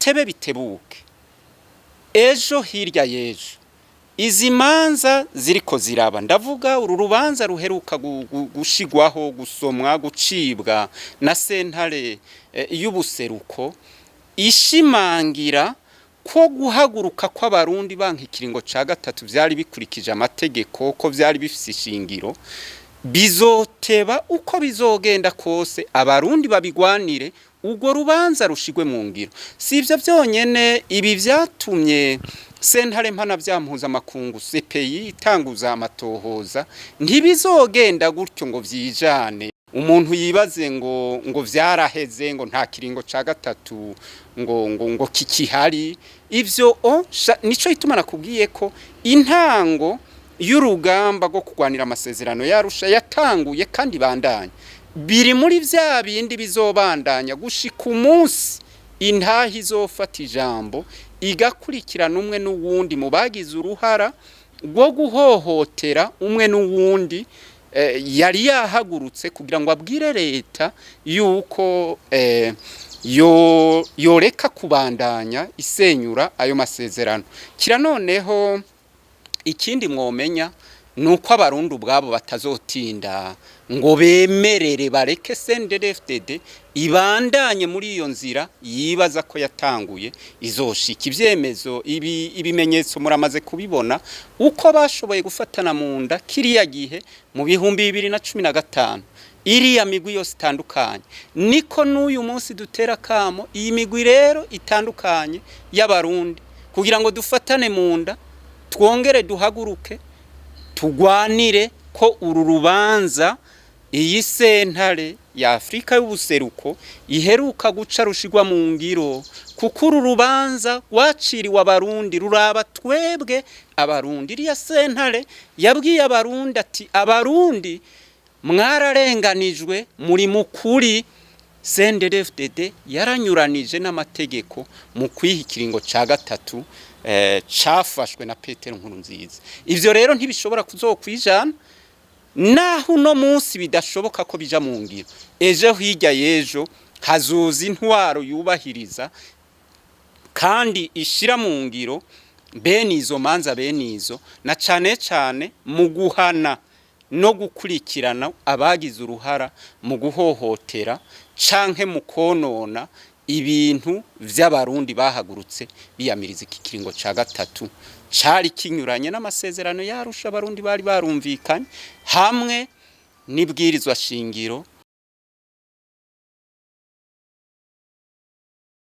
Bitebe bitebuke, ejo hirya y'ejo, izi manza ziriko ziraba, ndavuga uru rubanza ruheruka gushigwaho, gusomwa, gucibwa na sentare y'ubuseruko, ishimangira ko guhaguruka kw'Abarundi banka ikiringo ca gatatu vyari bikurikije amategeko, ko vyari bifise ishingiro. Bizoteba uko bizogenda kose, Abarundi babigwanire, urwo rubanza rushigwe mu ngiro. Si ivyo vyonyene, ibi vyatumye sentare mpanavyaha mpuzamakungu CPI itanguza amatohoza. Ntibizogenda gutyo ngo vyijane, umuntu yibaze ngo vyaraheze, ngo nta kiringo ca gatatu ngo kikihari. Ivyo nico gituma nakubwiye ko intango y'urugamba rwo kurwanira amasezerano y'Arusha yatanguye kandi bandanya, biri muri vya bindi bizobandanya gushika umunsi intahe izofata ijambo, igakurikirana umwe n'uwundi mu bagize uruhara rwo guhohotera umwe n'uwundi yari yahagurutse kugira ngo abwire leta yuko yoreka kubandanya isenyura ayo masezerano. Kira noneho ikindi mwomenya ni uko Abarundi ubwabo batazotinda ngo bemerere bareke CNDD-FDD ibandanye muri iyo nzira yibaza ko yatanguye izoshika. Ibyemezo ibi, ibimenyetso muramaze kubibona, uko bashoboye gufatana mu nda kiriya gihe mu 2015, iriya migwi yose itandukanye. Niko n'uyu munsi dutera kamo iyi migwi rero itandukanye y'Abarundi kugira ngo dufatane mu nda, twongere duhaguruke, tugwanire ko uru rubanza iyi sentare ya Afrika y'ubuseruko iheruka guca rushigwa mu ngiro, kuko uru rubanza rwaciriwe Abarundi, ruraba twebwe Abarundi. Iriya sentare yabwiye Abarundi ati: "Abarundi mwararenganijwe, muri mukuri, CNDD-FDD yaranyuranije n'amategeko mu kwiha ikiringo ca gatatu cafashwe na Petero Nkurunziza." Ivyo rero ntibishobora kuzokwijana. Naho uno munsi bidashoboka ko bija mu ngiro, ejo hirya y'ejo hazoza intwaro yubahiriza kandi ishira mu ngiro bene izo manza, bene izo, na cane cane mu guhana no gukurikirana abagize uruhara mu guhohotera canke mu konona ibintu vy'Abarundi bahagurutse biyamiriza iki kiringo ca gatatu cari kinyuranye n'amasezerano y'Arusha Abarundi bari barumvikanye, hamwe n'ibwirizwa shingiro.